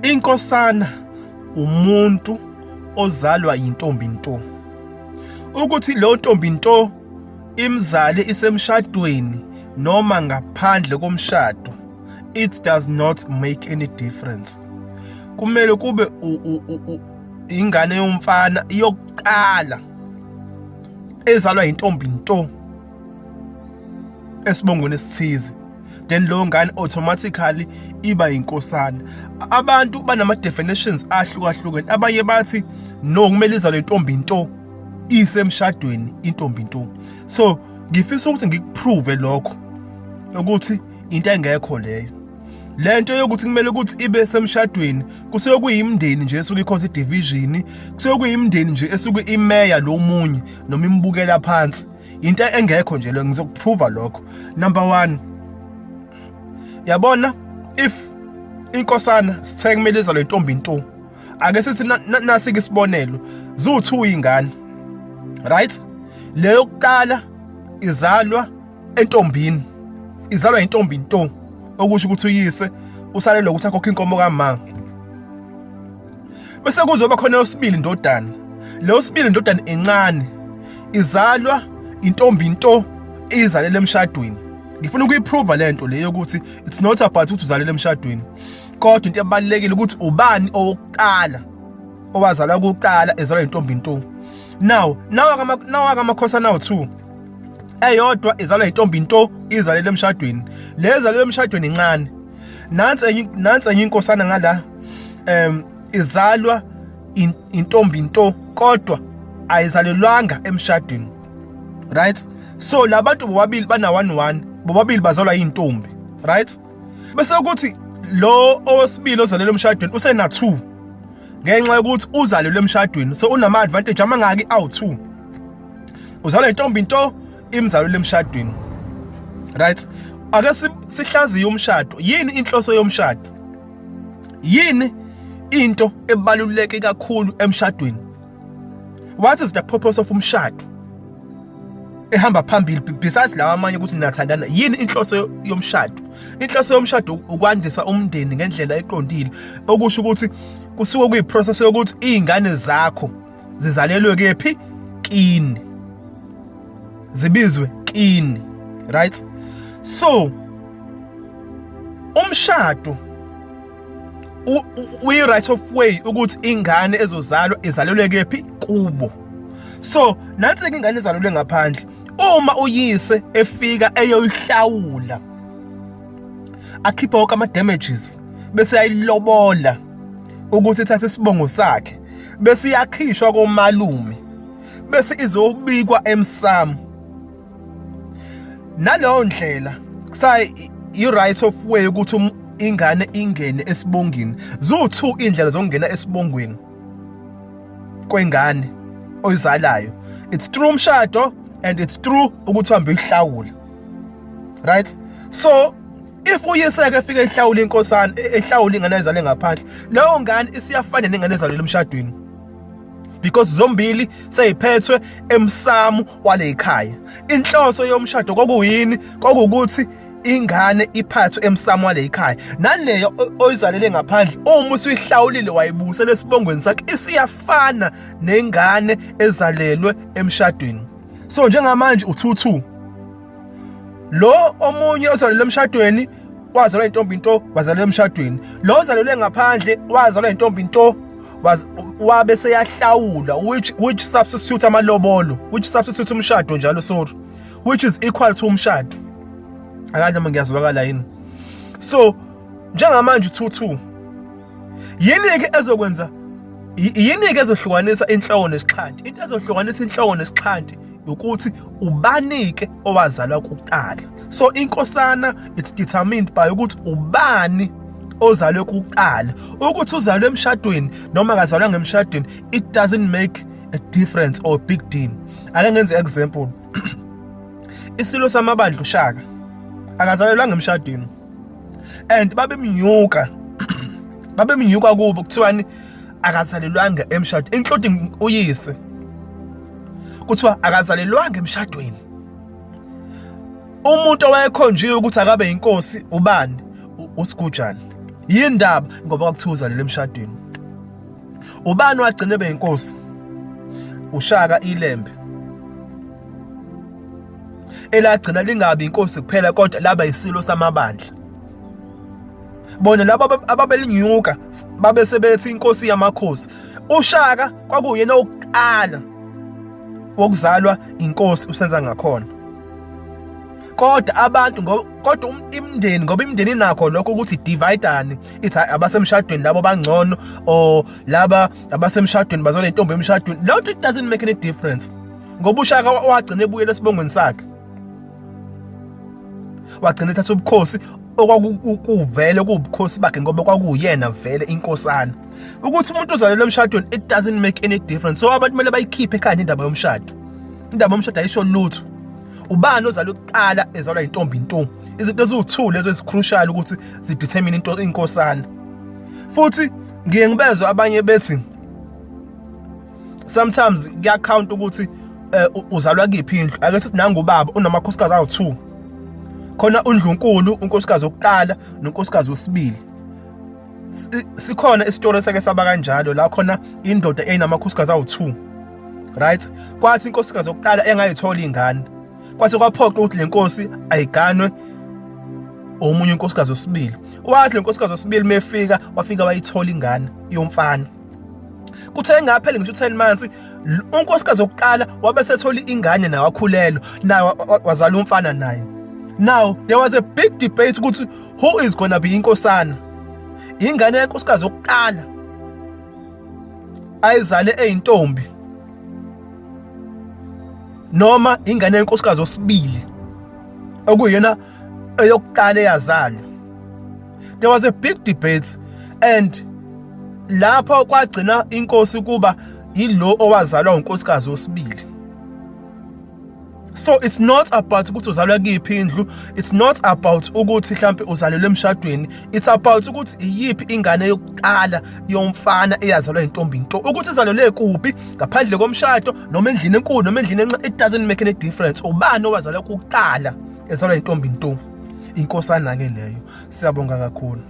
Inkosana umuntu ozalwa yintombi nto. Ukuthi leyo ntombi nto imzali isemshadweni noma ngaphandle komshado, it does not make any difference. Kumele kube ingane yomfana yokuqala ezalwa yintombi nto esibongweni esithize, then leyo ngane automatically iba yinkosana. Abantu banama definitions ahlukahlukene. Abanye bathi no, kumele izalwe intombi nto isemshadweni, intombi nto. So ngifisa ukuthi ngikuprove lokho ukuthi into engekho leyo. Lento yokuthi kumele ukuthi ibe semshadweni kusuke kuyimndeni nje esuke ikhoza division, kusuke kuyimndeni nje esuke imeya lo munye noma imbukela phansi. Into engekho nje leyo, ngizokuprova lokho. Number 1, yabona, if inkosana sithe kumele izalwe intombi nto, ake sithi nasike isibonelo, ziwu-2 ingane, right? Leyo yokuqala izalwa entombini, izalwa intombi nto, okusho ukuthi uyise usalelwe ukuthi akhokhe inkomo kama. Bese kuzoba khona yosibili indodana. Leyo sibili indodana encane izalwa intombi nto, izalele emshadweni. Ngifuna ukuyiprova lento leyo ukuthi it's not about ukuthi uzalele emshadweni, kodwa into ebalulekile ukuthi ubani owokuqala owazalwa kuqala ezalwa intombi nto. Now nawa amakhosana awu-2, eyodwa izalwa intombi nto, izalele emshadweni, le ezalelwe emshadweni incane. Nansi enye inkosana ngala, izalwa intombi nto kodwa ayizalelwanga emshadweni, right? So labantu bobabili bana 1 1, bobabili bazalwa intombi, right? Bese ukuthi lo owesibili ozalelwe emshadweni usena 2 ngenxa yokuthi uzalelwe emshadweni, so unama advantage amangaki? Awu2. Uzalwa intombi nto, imzalelwe emshadweni, right? Ake sihlaziye umshado. Yini inhloso yomshado? Yini into ebaluleke kakhulu emshadweni? What is the purpose of umshado ehamba phambili besides lawa amanye ukuthi niyathandana? Yini inhloso yomshado? Inhloso yomshado ukwandisa umndeni ngendlela eqondile, okusho ukuthi kusuke kuyiprocess yokuthi izingane zakho zizalelwe kephi? Kini, zibizwe kini, right? So umshado uyi right of way ukuthi ingane ezozalwa izalelwe kephi? Kubo. So nansi ingane ezalelwe ngaphandle, uma uyise efika eyoyihlawula, akhipha wonke ama damages, bese ayilobola ukuthi ithathe isibongo sakhe, bese iyakhishwa komalume, bese izobikwa emsamo. Naleyo ndlela kusayi i-right of way ukuthi ingane ingene esibongini. Ziwu-2 indlela zokungena esibongweni kwengane oyizalayo: it's through umshado and it's through ukuthi uhambe uyihlawula, right? So if uyiseke efike ehlawula inkosana, ehlawula ingane ezale ngaphandle, leyo ngane isiyafana nengane ezalelwe emshadweni because zombili seyiphethwe emsamo wale ekhaya. Inhloso yomshado kwakuyini? Kwakuwukuthi ingane iphathwe emsamo wale ekhaya. Naleyo oyizalele ngaphandle, uma usuyihlawulile wayibuyisela esibongweni sakhe, isiyafana nengane ezalelwe emshadweni. So njengamanje u2-2. Lo omunye ozalelwe emshadweni wazalwa intombi nto, wazalelwa emshadweni. Lo ozalelwe ngaphandle wazalwa intombi nto, wabe seyahlawula, which substitute amalobolo, which substitute umshado njalo, sorry, which is equal to umshado. Akanye noma ngiyazwakala yini? So njengamanje 2-2. Yini ke ezokwenza, yini ke ezohlukanisa inhloko nesixhanti? Into ezohlukanisa inhloko nesixhanti ukuthi ubanike owazalwa kuqala. So inkosana, it's determined by ukuthi ubani ozalwe kuqala. Ukuthi uzalwe emshadweni noma akazalwanga emshadweni, it doesn't make a difference or a big deal. Ake ngenze example: isilo samabandla uShaka akazalelwanga emshadweni and babemnyuka kubo, kuthiwani? Akazalelwanga emshadweni, including uyise, kuthiwa akazalelwanga emshadweni. Umuntu owayekhonjiwe ukuthi akabe inkosi ubani? USigujana. Yindaba ngoba kwakuthiwa uzalelwe emshadweni. Ubani wagcina ebe inkosi? UShaka iLembe. Elagcina lingabi inkosi kuphela kodwa laba isilo samabandla. Bona laba ababelinyuka babe sebethi inkosi yamakhosi. UShaka kwakuyena owokuqala wokuzalwa inkosi usenza ngakhona. Kodwa abantu, kodwa imindeni, ngoba imindeni inakho lokho ukuthi dividane, ithi abasemshadweni labo bangcono or laba abasemshadweni bazole intombi emshadweni. Leyo nto, it doesn't make any difference, ngoba uShaka wagcina ebuyela esibongweni sakhe, wagcina ethatha ubukhosi okwakukuvele kuwubukhosi bakhe, ngoba kwakuyena vele inkosana. Ukuthi umuntu uzalelwe emshadweni, it doesn't make any difference. So abantu kumele bayikhiphe ekhanda indaba yomshado. Indaba yomshado ayisho lutho. Ubani ozalwe kuqala ezalwa intombi nto? Izinto eziwu-2 lezo ezi-crucial ukuthi zidetermine into inkosana. Futhi ngiye ngibezwe abanye bethi sometimes kuya-count ukuthi uzalwa kuyiphi indlu. Ake sithi nangu ubaba unamakhosikazi awu-2 khona, undlunkulu, unkosikazi wokuqala nonkosikazi wesibili. Sikhona isitori esake saba kanjalo la khona indoda eyinamakhosikazi awu-2, right? Kwathi inkosikazi yokuqala engayithola ingane, kwase kwaphoqa ukuthi le nkosi ayiganwe omunye unkosikazi wesibili. Wathi le nkosikazi wesibili mefika, wafika wayithola ingane yomfana. Kuthe engapheli ngisho 10 months, unkosikazi wokuqala wabe sethola ingane naye, wakhulelwa naye, wazala umfana naye. Now there was a big debate ukuthi who is gonna be inkosana, ingane yenkosikazi yokuqala ayizale eyintombi noma ingane yenkosikazi wesibili okuyena eyokuqala eyazalwa. There was a big debate, and lapho kwagcina inkosi kuba yilo owazalwa unkosikazi wesibili. So it's not about ukuthi uzalwa kuyiphi indlu, it's not about ukuthi mhlambe uzalelwe emshadweni, it's about ukuthi iyiphi ingane yokuqala yomfana eyazalwa intombi nto. Ukuthi izalelwe kuphi, ngaphandle komshado noma endlini enkulu noma endlini encane, it doesn't make any difference. Ubani owazalwa kuqala ezalwa intombi nto, inkosana ke leyo. Siyabonga kakhulu.